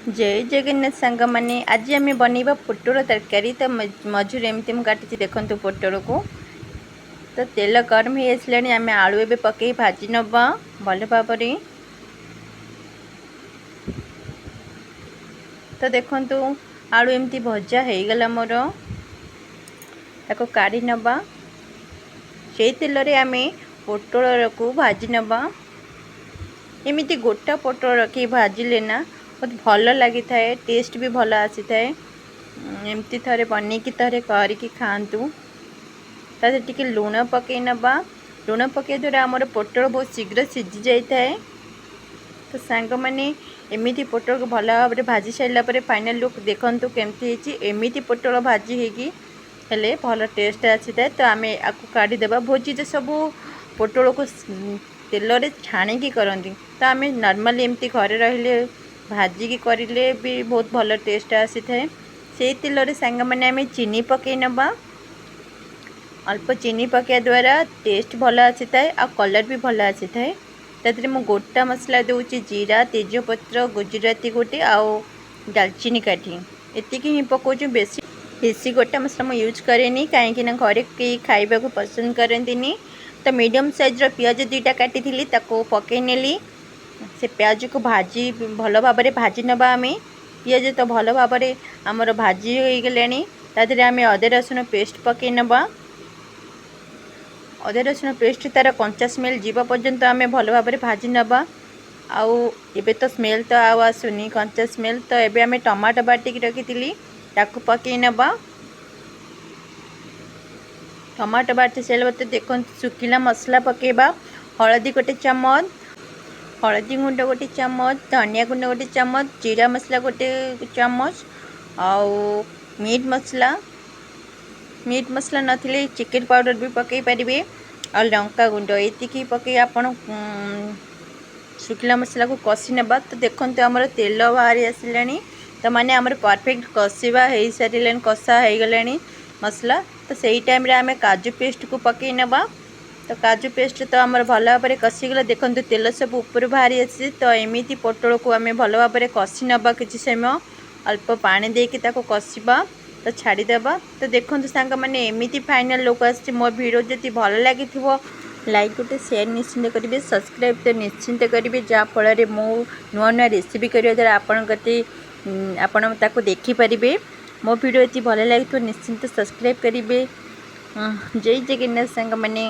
ଜୟ ଜଗନ୍ନାଥ ସାଙ୍ଗମାନେ, ଆଜି ଆମେ ବନେଇବା ପୋଟଳ ତରକାରୀ। ତ ମଝିରେ ଏମିତି ମୁଁ କାଟିଛି, ଦେଖନ୍ତୁ ପୋଟଳକୁ। ତ ତେଲ ଗରମ ହେଇ ଆସିଲାଣି, ଆମେ ଆଳୁ ଏବେ ପକାଇ ଭାଜି ନେବା ଭଲ ଭାବରେ। ତ ଦେଖନ୍ତୁ, ଆଳୁ ଏମିତି ଭଜା ହେଇଗଲା ମୋର, ତାକୁ କାଢ଼ି ନେବା। ସେଇ ତେଲରେ ଆମେ ପୋଟଳକୁ ଭାଜି ନେବା। ଏମିତି ଗୋଟା ପୋଟଳ ରଖି ଭାଜିଲେ ନା ବହୁତ ଭଲ ଲାଗିଥାଏ, ଟେଷ୍ଟ ବି ଭଲ ଆସିଥାଏ। ଏମିତି ଥରେ ବନେଇକି, ଥରେ କରିକି ଖାଆନ୍ତୁ। ତା ଦେହରେ ଟିକେ ଲୁଣ ପକାଇ ନେବା। ଲୁଣ ପକାଇବା ଦ୍ୱାରା ଆମର ପୋଟଳ ବହୁତ ଶୀଘ୍ର ସିଝି ଯାଇଥାଏ। ତ ସାଙ୍ଗମାନେ, ଏମିତି ପୋଟଳକୁ ଭଲ ଭାବରେ ଭାଜି ସାରିଲା ପରେ ଫାଇନାଲ୍ ଲୁକ୍ ଦେଖନ୍ତୁ କେମିତି ହେଇଛି। ଏମିତି ପୋଟଳ ଭାଜି ହେଇକି ହେଲେ ଭଲ ଟେଷ୍ଟ ଆସିଥାଏ। ତ ଆମେ ଆକୁ କାଢ଼ିଦେବା। ଭୋଜିରେ ସବୁ ପୋଟଳକୁ ତେଲରେ ଛାଣିକି କରନ୍ତି, ତ ଆମେ ନର୍ମାଲି ଏମିତି ଘରେ ରହିଲେ ଭାଜିକି କରିଲେ ବି ବହୁତ ଭଲ ଟେଷ୍ଟ ଆସିଥାଏ। ସେଇ ତେଲରେ ସାଙ୍ଗମାନେ ଆମେ ଚିନି ପକାଇ ନେବା। ଅଳ୍ପ ଚିନି ପକାଇବା ଦ୍ୱାରା ଟେଷ୍ଟ ଭଲ ଆସିଥାଏ ଆଉ କଲର୍ ବି ଭଲ ଆସିଥାଏ। ତା ଦେହରେ ମୁଁ ଗୋଟା ମସଲା ଦେଉଛି, ଜିରା, ତେଜପତ୍ର, ଗୁଜୁରାତି ଗୋଟେ ଆଉ ଡାଲଚିନି କାଠି, ଏତିକି ହିଁ ପକାଉଛୁ। ବେଶୀ ବେଶୀ ଗୋଟା ମସଲା ମୁଁ ୟୁଜ୍ କରେନି, କାହିଁକିନା ଘରେ କେହି ଖାଇବାକୁ ପସନ୍ଦ କରନ୍ତିନି। ତ ମିଡ଼ିୟମ୍ ସାଇଜ୍ର ପିଆଜ 2ଟା କାଟିଥିଲି, ତାକୁ ପକାଇ ନେଲି। ସେ ପିଆଜକୁ ଭାଜି ଭଲ ଭାବରେ ଭାଜି ନେବା ଆମେ। ପିଆଜ ତ ଭଲ ଭାବରେ ଆମର ଭାଜି ହୋଇଗଲାଣି। ତା ଦେହରେ ଆମେ ଅଦା ରସୁଣ ପେଷ୍ଟ ପକାଇ ନେବା। ଅଦା ରସୁଣ ପେଷ୍ଟ ତା'ର କଞ୍ଚା ସ୍ମେଲ୍ ଯିବା ପର୍ଯ୍ୟନ୍ତ ଆମେ ଭଲ ଭାବରେ ଭାଜି ନେବା। ଆଉ ଏବେ ତ ସ୍ମେଲ୍ ତ ଆଉ ଆସୁନି କଞ୍ଚା ସ୍ମେଲ୍। ତ ଏବେ ଆମେ ଟମାଟୋ ବାଟିକି ରଖିଥିଲି, ତାକୁ ପକାଇ ନେବା। ଟମାଟୋ ବାଟି ସାରିଲା ପରେ ଦେଖନ୍ତୁ, ଶୁଖିଲା ମସଲା ପକାଇବା। ହଳଦୀ ଗୋଟେ ଚାମଚ, ହଳଦୀ ଗୁଣ୍ଡ ଗୋଟେ ଚାମଚ, ଧନିଆ ଗୁଣ୍ଡ ଗୋଟେ ଚାମଚ, ଜିରା ମସଲା ଗୋଟେ ଚାମଚ ଆଉ ମିଟ୍ ମସଲା। ମିଟ୍ ମସଲା ନଥିଲେ ଚିକେନ୍ ପାଉଡ଼ର ବି ପକାଇ ପାରିବେ। ଆଉ ଲଙ୍କା ଗୁଣ୍ଡ, ଏତିକି ପକାଇ ଆପଣ ଶୁଖିଲା ମସଲାକୁ କଷି ନେବା। ତ ଦେଖନ୍ତୁ, ଆମର ତେଲ ବାହାରି ଆସିଲାଣି, ତ ମାନେ ଆମର ପରଫେକ୍ଟ କଷିବା ହେଇସାରିଲାଣି, କଷା ହେଇଗଲାଣି ମସଲା। ତ ସେଇ ଟାଇମ୍ରେ ଆମେ କାଜୁ ପେଷ୍ଟକୁ ପକାଇ ନେବା। ତ କାଜୁ ପେଷ୍ଟ ତ ଆମର ଭଲ ଭାବରେ କଷିଗଲା। ଦେଖନ୍ତୁ, ତେଲ ସବୁ ଉପରୁ ବାହାରି ଆସିଛି। ତ ଏମିତି ପୋଟଳକୁ ଆମେ ଭଲ ଭାବରେ କଷି ନେବା କିଛି ସମୟ। ଅଳ୍ପ ପାଣି ଦେଇକି ତାକୁ କଷିବା, ତ ଛାଡ଼ିଦେବା। ତ ଦେଖନ୍ତୁ ସାଙ୍ଗମାନେ, ଏମିତି ଫାଇନାଲ୍ ଲୁକ୍ ଆସିଛି। ମୋ ଭିଡ଼ିଓ ଯଦି ଭଲ ଲାଗିଥିବ, ଲାଇକ୍ ଗୋଟେ, ସେୟାର ନିଶ୍ଚିନ୍ତ କରିବେ, ସବସ୍କ୍ରାଇବ୍ ତ ନିଶ୍ଚିନ୍ତ କରିବେ, ଯାହାଫଳରେ ମୁଁ ନୂଆ ନୂଆ ରେସିପି କରିବା ଦ୍ୱାରା ଆପଣଙ୍କ ଆପଣ ତାକୁ ଦେଖିପାରିବେ। ମୋ ଭିଡ଼ିଓ ଯଦି ଭଲ ଲାଗିଥିବ, ନିଶ୍ଚିନ୍ତ ସବସ୍କ୍ରାଇବ୍ କରିବେ। ଜୟ ଜଗନ୍ନାଥ ସାଙ୍ଗମାନେ।